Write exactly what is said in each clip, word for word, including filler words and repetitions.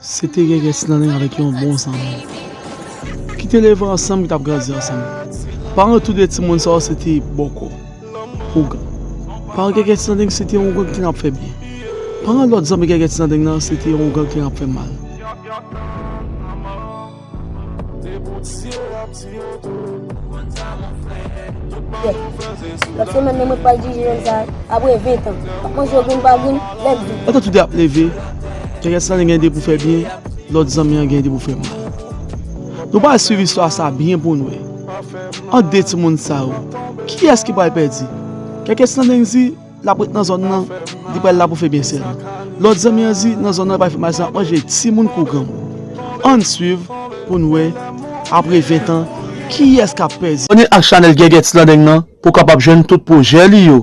Se te Gègè Ti Landeng avèk yon bon zanmi ki te leve ansanm, ki t ap grandi ansanm. Paran tou de timoun sa yo se te bòkò, ougan. Paran Gègè Ti Landeng se te yon ougan ki te nan ap fè byen. Paran lòt zanmi Gègè Ti Landeng nan se te yon ougan ki te nan ap fè mal. Lòt semèn nan mwen pral dirije jèn sa apre ven tan. M ap manje yo grenn pa grenn, lè m vin. Pandan tou de ap leve, Gègè Ti Landeng gen de pou fè byen, lòt zanmi an gen de pou fè mal. Nou pral swiv istwa sa byen pou n wè. Ant de timoun sa yo, kiyès ki pral pèdi? Gègè Ti Landeng di l ap ret nan zòn nan, li pral la pou fè byen sèlman. Lòt zanmi an di nan zòn nan li pral fè mal sèlman, ap manje timoun kou granmoun. Ann swiv pou n wè, apre ven tan, kiyès k ap pèdi. Abòne ak chanèl Gègè Ti Landeng nan pou w kapab jwenn tout pwojè li yo.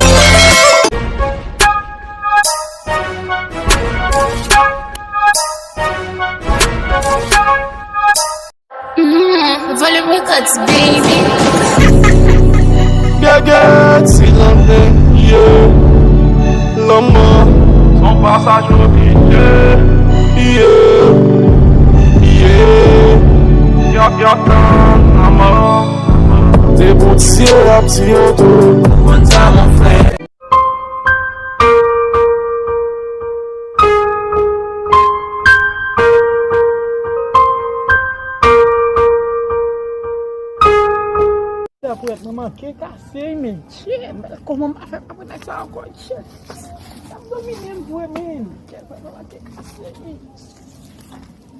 Volume Records, baby. Gègè Ti Landeng, yeah. Lanmò s on pasaj oblije, yeah, yeah. Y ap, y ap tann lanmò. Debout, sye ap di yo tou. Konn sa, mon frè. Poèt mwen manke kase men tye, kòman m pa fè pa pran nèg sa ankò tye. N ap domine m vre men tye, poèt mwen manke kase men.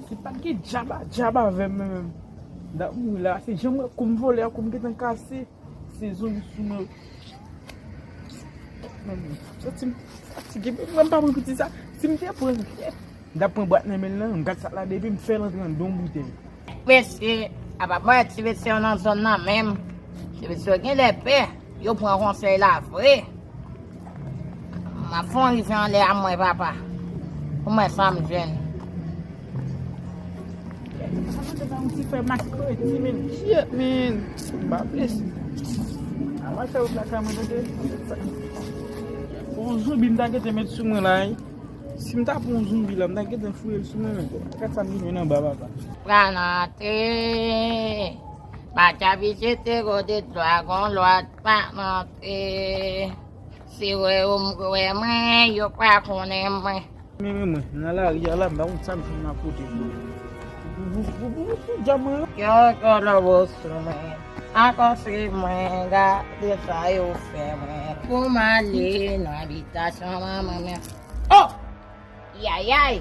Si pa t gen djab a djab avè m men menm, m t ap mouri la. Se jan m wè kou m vole a, kou m gentan kase. Se zonbi sou mwen. Santi m fatige, mwen m pa pran piti sa. Si m te pran, m t ap pran bwat nan men l lan, m gad sa k la depi m fè l antre anndan yon boutèy. Mesye, apa mwen ti mesye yo nan zòn nan menm. Ti mesye yo genlè pè, yo pran konsèy la vre. M ap fè yon rive anlè a mwen papa. Pou mwen sa m jwenn. Sa mande pa yon ti frè makredi men. Shit men. M pa blese. Avan fè wout lakay mwen tande. Pou yon zonbi m ta gentan met sou mwen la wi. Si m ta pran yon zonbi la, m ta gentan foure l sou mwen men. Gad sa m vin jwenn anba papa. Pran antre. Matyavije te gode dwa gon lwa pran antre. Si wè yo m wè mwen, yo pa konnen mwen. Men men mwen, nan lari a la, m pa konn sa m fè nan kote pou pou pou pou pou djab mwen la. Yo kòlòbo sou mwen, ankò se mwen, gade sa yo fè mwen. Pou m ale nan abitasyon manman mwen. Oh! Yayay!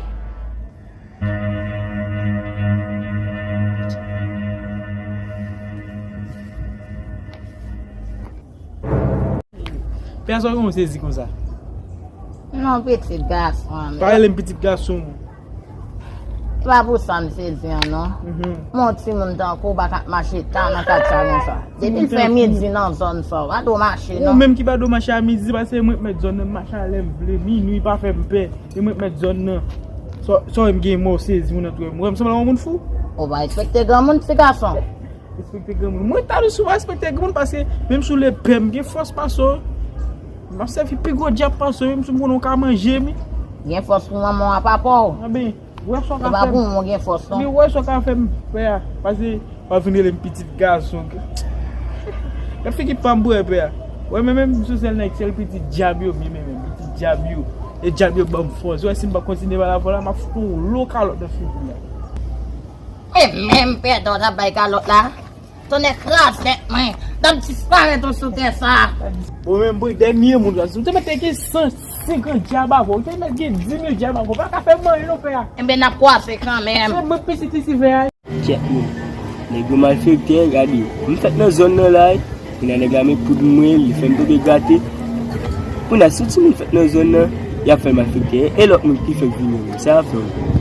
Pè a sa w gen w sezi konsa? Non, pitit gason an. Pa rele m pitit gason. E pa pou sa m sezi an non. Mwen yon timoun tankou w pa ka ap mache ta nan kat sa konsa. Depi l fè midi nan zòn sa, w pa dwe mache non. Ou menm ki pa dwe mache a midi, paske mwen k mèt zòn nan, m mache a lè m vle, minwi pa fè m pè. E mwen k mèt zòn nan. Sa w wè m gen mò w sezi, moun nan tou wè m. Ou wè m sanble yon moun fou? Ou pa respekte granmoun, ti gason. Respekte granmoun. Mwen ta dous ou pa respekte granmoun paske menm si w le pè m gen fòs pase w. M ap sèvi pi gwo djab pase w, menm si m konnen w ka manje m. Gen fòs pou manman w a papa w. Anben, wè sa w ka fè m. Se pa pou mwen w gen fòs non. Anben, wè sa w ka fè m, frè a. Paske w ap vin rele m pitit gason. Gad figi pa m pou wè, frè a. Wè, men menm m sou sèl nèg, sèl pitit djab yo, men, men, men, pitit djab yo. E djab yo ban m fòs. Wè, si m pa kontinye pale avè w la, m ap fout yon lo kalòt nan figi w la. E menm pèdan w t ap bay kalòt la, tonnè kraze tèt mwen, t ap disparèt ou sou tè sa. Ou menm pou dènye moun la, si w te mèt te gen san senkant djab avè w, ou te mèt gen di mil djab avè w, pa ka fè m anyen non frè a. Enben n ap kwaze kanmenm. Se mwen pitit Lisifè a. Kèt men, nèg yo malfektè, gade, m fèt nan zòn nan la wi. Kounye a nèg la met poud mwen, li fè m tonbe gate. Kounye a si yon timoun fèt nan zòn nan, y ap fè l malfektè. E lòt moun ki fèk vini menm, sa y ap fè w?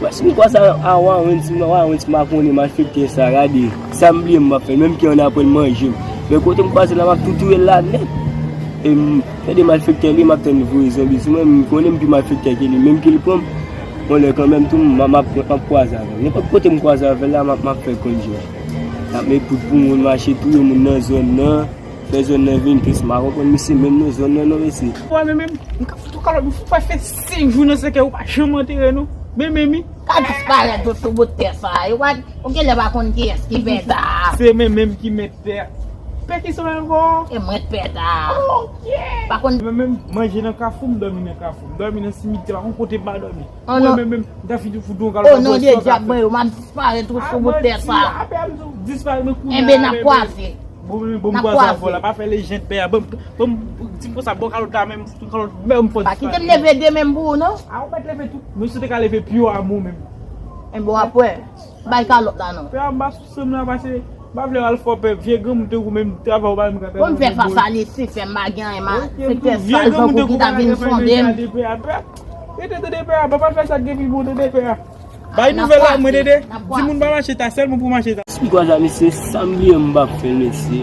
Wè si m kwaze a Warren, si m nan Warren, si m pa konnen malfektè sa, gade, sa m bliye m p ap fè l, menm ki ann aprann manje m. Men kote m kwaze l la, m ap tou touye l la nèt. E m, gade malfektè li, m ap tann li voye zonbi sou mwen, m konnen m pi malfektè ke li, menm ke l pran m, yon lè kanmenm tou, m, m ap, m ap kwaze avè l. Nenpòt kote m kwaze avè l la, m ap, m ap fè konn jwe. N ap met poud pou moun, mache touye moun nan zòn nan, fè zòn nan vin tris. M pa konprann misye menm nan zòn nan non mesye. Wè men menm, m ka fout ou kalòt, m fout fè senk jou nan sèkèy ou pa janm antere non. Men menm wi. Ka disparèt tout sou bout tè sa. Yo pa, ou genlè pa konn kiyès ki mèt a. Se men menm ki mèt tè a. Pè ki sa ankò? E mwen t pèt a. Ok. Pa konn. Men menm manje nan kafou, m dòmi nan kafou. M dòmi nan simityè, pa konn kote m pa dòmi. Oh, mwen non. Menm menm, m ta fin fout yon kalòt. Oh non, de dyab mwen yo, m ap disparèt tout sou bout tè sa. A, disparèt, mwen kounye a. Enben, n ap kwaze. Bon, bon, bon, n ap kwaze. Bon, pa fè lejand pè a. Bon, bon, di m konsa, bon, kalòt la menm, kalòt, men m fò disparèt. Pa kite m leve de men m pou ou, non. A, ou mèt leve tou. Mwen sou te ka leve pi wo a mwen menm. Enben, w ap wè. Bay kalòt la, non. Pè a, m pa sou sèm la, pase, m pa vle al fò pè, vye granmoun te ou menm, travay ou pa menm ka travay. Bon, m fè fas a Lisifè, m pa gen anyen, ma, se tè sal tankou ki ta vin sonde m. Rete tande pè a, pa, pa fè sa k gen pi bon, tande pè a. Bay nouvèl la mwen, Dede. Di moun pa mache ta, sèlman pou mache ta. Si m kwaze a mesye, sa m bliye m p ap fè l, mesye.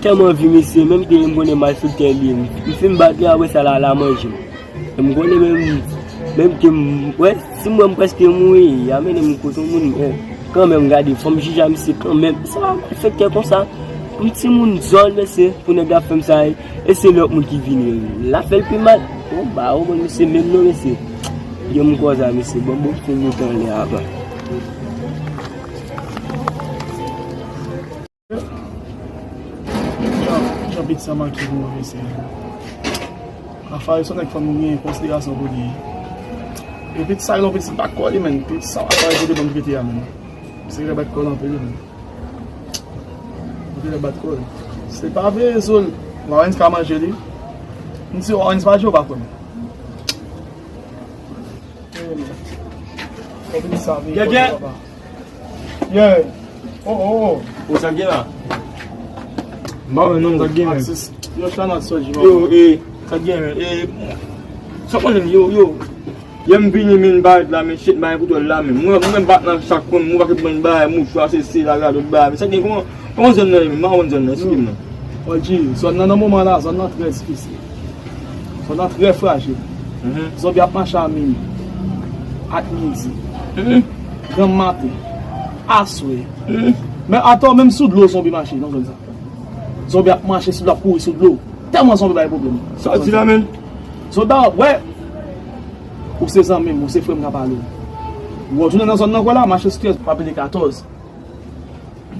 Tèlman anvi mesye, menm ke m konnen malfektè li ye, m fin bat li, apre sa l al manje m. E m konnen menm, menm ke m, wè, si m wè m prèske mouri, y a mennen m kote yon moun, men kanmenm, gade, fò m jije a misye kanmenm. Se pa malfektè konsa. M timoun zòn, mesye, pou nèg la fè m sa, e, e se lòt moun ki vini. L ap fè l pi mal. Bon, ba, ou konn misye menm non, mesye. Yo, m kwaze a misye. Bon, bon, fin moute anlè a, ba. Jan, jan pitit sa manke pou mwen, mesye. Rafael se yon nèg fanm mwen gen konsiderasyon pou li. E pitit sa, yon pitit bat kò li, men. Pitit sa, Rafael pou de ban m trete a, men. Se yon bat kò l anpil, men. Pou de bat kò l. Se pa veye zo l. Lawrence ka manje li. M di Lawrence pa jwe, ou pa kwè m. Gen, gen. Yeah. Oh, oh, oh. Ou sa gen la? M pa wè non, sa gen, men. Yo, Chanat Soji, yo, e, sa gen, men. E, sa konnen, yo, yo. Yè m vini, men, m parèt la, men, shit, m pa gen koutèl la, men. Mwen, mwen, m pa nan chak kwen, mwen pa gen pran bagay, mouchwa, se, se, la, la, lòt bagay. Men sa gen kòman, kòman zòn nan ye, men? M pa konn zòn nan, esplike m non. Odji, zòn nan, nan moman la, zòn nan trè difisil. Zòn nan trè frajil. Mhm. Zonbi ap mache a mini, ak midi, mhm, granm maten, aswè. Mhm. Men atò, menm sou dlo, zonbi mache nan zòn sa. Zonbi ap mache sou dlo, ap kouri sou dlo. Tèlman zonbi bay pwoblèm. Sa w di la, menm? Zonbi, wè. Ou se zanmi m, ou se frè m k ap pale w. Ou tounen nan zòn nan, kwè la, mache sou trèz, pa pede katòz.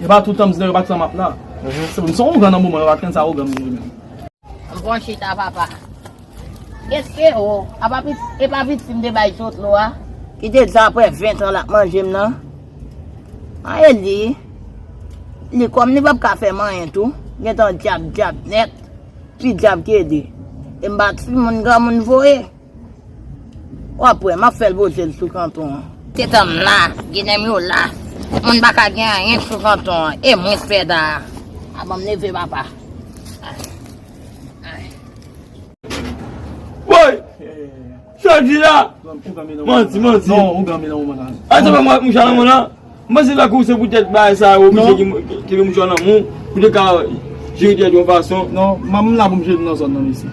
E pa tout tan m di nèg yo pa t nan map la. Mhm. Se pou m se yon ougan nan moman, yo pa t konn sa ougan m ye menm. M pran chita, papa. Èske, o, apa pit-, e pa pitit m te bay jotlo a? Ki te di apre ven tan l ap manje m nan? A, e li. Li kòm li p ap ka fè m anyen tou. Gentan dyab, dyab nèt. Pi dyab ke de. E m pa timoun granmoun voye. W ap wè, m ap fè l poze l sou kanton an. Tetan m la, ginen m yo la. Moun pa ka gen anyen sou kanton an. E mwen k pèda a. A, ban m leve, papa. Woy! Sa w di la? Manti, manti. Non, ou granme nan moman la. A, sa fè mwen moucha nan mwen la. M panse lakou se poutèt bagay sa yo, misye ki, ki gen mouchwa nan men w, pou te ka jere tèt yon fason. Non, m, m la pou m jere nou nan zòn nan, mesye.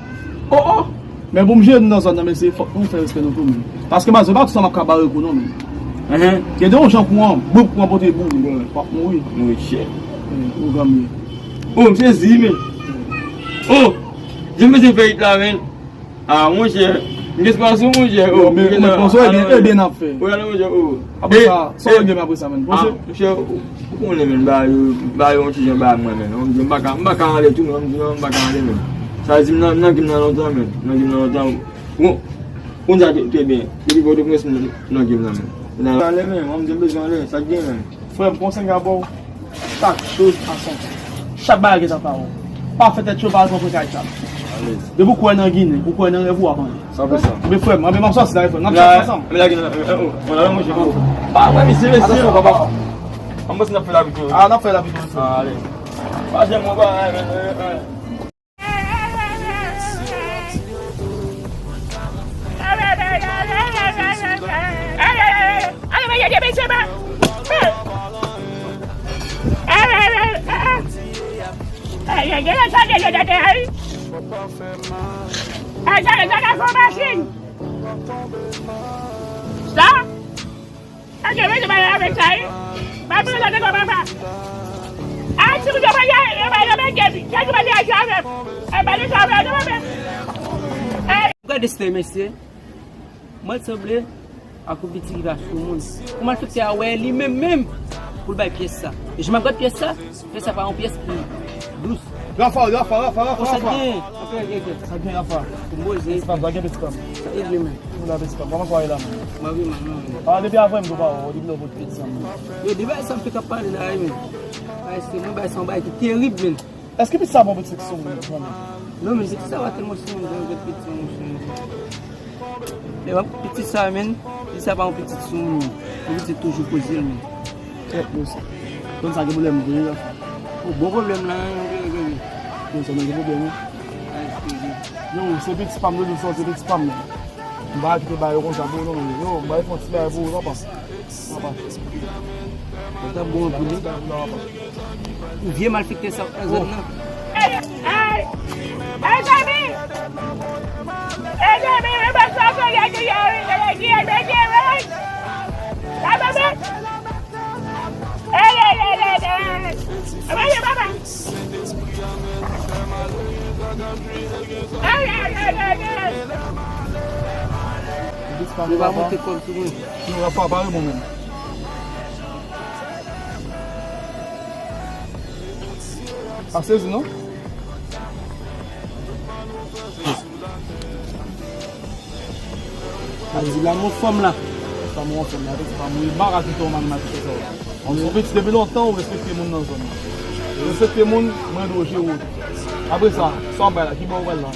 Oh, oh! Men pou m jere nou nan zòn nan, mesye, fòk nou fè respè nou tou menm. Paske m pa, se pa tout sa m ap ka bare kou non, menm. Enhen. Gen de yon jan kou an, boup kou an pote bou, w ap mouri. Mouri, chè. Ou granm ye. Oh, m sezi, men. Oh! Jan m bezwen fè it la, men. A, monchè, m gen espas ou, monchè. Yo, men, men, konsa, ebyen, ebyen n ap fè. Wi, alò, monchè, o. Apre sa, sa w gen apre sa, menm? Monchè, ou konnen, menm, ba yo, ba yo yon ti jan ba mwen, menm. M pa ka, m pa ka ale tou, menm, m pa ka ale, menm. Sa di m nan, nan game nan lontan, menm. Nan game nan lontan. Bon, konn sa trè byen. Depi Pòtoprens, m nan game nan, menm. Nan ale, menm, m bezwen ale, sa gen, menm. Frè m, konsèy m ka ba w, chaque chose a son temps. Chak bagay gen tan pa w. Pa fè tèt cho, pa al pran pran kay chak. Depi w kwè nan Ginen, ou kwè nan rèv ou, w ap anyen. San pou san. Men frè m, anben m ap sòti la, frè m. N ap sòti ansanm. Men la Ginen, oh, oh, oh, la, mwen, oh. Pa wè misye, mesye. Atann, papa. An, mwen, n ap fè lavi tou. A, n ap fè lavi tou. A, ale. Pa janm mwen, pa, eh, eh, eh, eh. Sa? Sa gen rezon pale avèk sa, wi. Pa pran sa de kò papa. A, si moun yo pa, yo pa, yo pa gen, yo pa aji avè m. E pa de sa, yo pa, yo pa. Gade style, mesye. Mwen sanble Akoupli ti rivaj pou moun. Pou malfektè a wè li menm menm pou l bay pyès sa. E jan m ap gad pyès sa, pyès sa pa yon pyès ki dous. Rafa, Rafa, Rafa, Rafa, Rafa. Gen. Ok, ok, ok. Sa gen, Rafa? Mboze. Piti pa m, sa gen piti pa m. Sa e vre, men. Ou la piti pa m. Kòman sa ye la, men? Mwen wi, man, non, men. Ah, depi avè m tou pa wè, depi lè w pot piti sa, men. Yo, di bagay sa m fèk ap pale la, wi, men. Bagay se mwen, bagay sa yon bagay ki terib, men. Èske piti sa bon piti sou moun, vrèman? Non, men piti sa pa tèlman sou moun, jan lòt piti sa, monchè. Men wè, piti sa, men, piti sa pa yon piti sou moun. Yon piti toujou poze l, men. Kèt, monchè. Konn sa gen pwoblèm vre, la. O, bon pwoblèm la, yon vre, vre, vre. Konn sa, men gen pwoblèm, wi. Ay, se vre. Yo, se piti pa m, yo di w sòti piti pa m, men. M pa kite ba yo konsa pou yo, non, men. Yo, m bay fon ti bagay pou yo, papa. Papa. Mwen t ap bon pou li. Ou vye malfektè sa k nan zòn nan. Ey, ey, ey, zanmi! Ey, zanmi, men pa sa fè lè ki yè wi, lè ki yè, lè ki yè wi! La, bebe! Ey, ey, ey, ey, ey! Ey, ey, papa! Ey, ey, ey, ey, ey! Li pa monte kòb sou mwen. Yo, Rafa, pa reponn mwen. Pa sezi, non? Sa di la m anfòm la. Sa m anfòm la, se pa mwen. M pa ka kite yon mal match konsa. Ou se yon piti depi lontan, ou respekte moun nan zòn nan. Ou respekte moun, mwen dwe jere w tou. Apre sa, sa w bay la, ki bò ou pral la?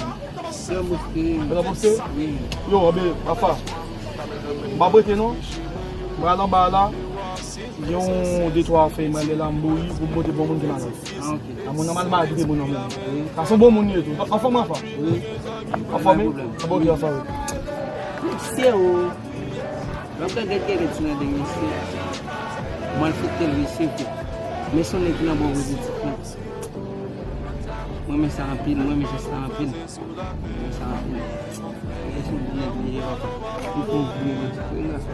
Gran Boste. Gran Boste? Wi. Yo, anben, Rafa. M pa prete non. M pral anba la. Gen yon de twa fèy m ale la, m bouyi pou m pote pou moun ki malad. Ah, ok. A moun nan mal mal kite moun nan moun. Wi. Sa se yon bon moun li ye tou. Anfòm, Rafa? Wi. Anfòm, wi? Pa pwoblèm. Anfòm, wi. Mesye o. Lè w gade gade ti nan de mesye. Malfektè l mesye tou. Men se yon nèg ki nan bò pozitif la. Mwen renmen sa anpil, mwen renmen jès la anpil. Mwen renmen sa anpil. Mwen se yon bon nèg li ye, papa. Li konn vle mwen ti kwen nan sa.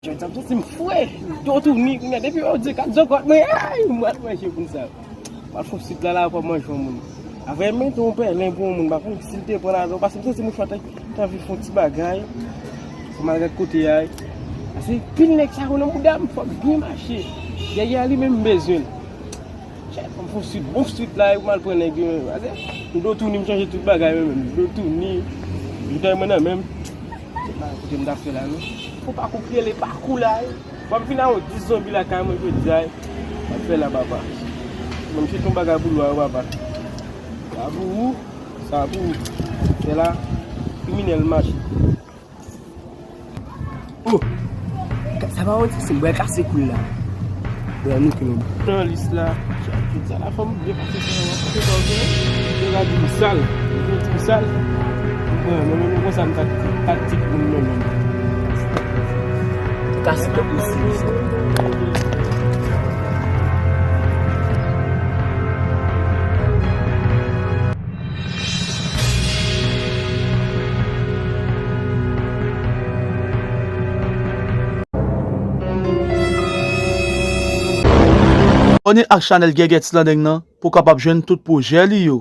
Jodi a m santi m fre, do touni, kounye a depi yo di kat zòkòt mwen, ay, m pral manje moun sa. M pral fon sit la, la pou manje yon moun. Avè men tou yon pèlen pou yon moun, pa konn si l te pran lajan, paske m santi mouchwa te, te anvi fon ti bagay. Fò m al gad kote a. Paske pil nèg sa yo nan bouda m, fò m byen mache. Gègè a li menm m bezwen l. Chè, fò m fon swit, bon swit la, e pou m al pran nèg yo, men, pase m do touni, m chanje tout bagay, men, men, m do touni, bouda mwen nan men m. Se pa kote m t ap fè la, non. Fò pa kou k rele pa kou la, e. Fò m fin a yon dis zonbi lakay mwen jodi a, e. M ap fè la, papa. Mwen m chèche yon bagay pou lwa yo, papa. Sa pou ou, sa pou ou. Fè la, kriminèl mache. Oh! Sa pa yon ti siy, bwè kase kou l la. Bwè nou ke nou. Nan lis la, tout sa la, fò m byen pase sa, w ap pase sa, ok? Yo ka di m sal, yo di m sal. Bon, mwen menm konsa m taktik, taktik moun mwen menm. Kase kòk isi, isi. Abòne ak chanèl Gègèt Slandeng nan pou w kapab jwenn tout pwojè li yo.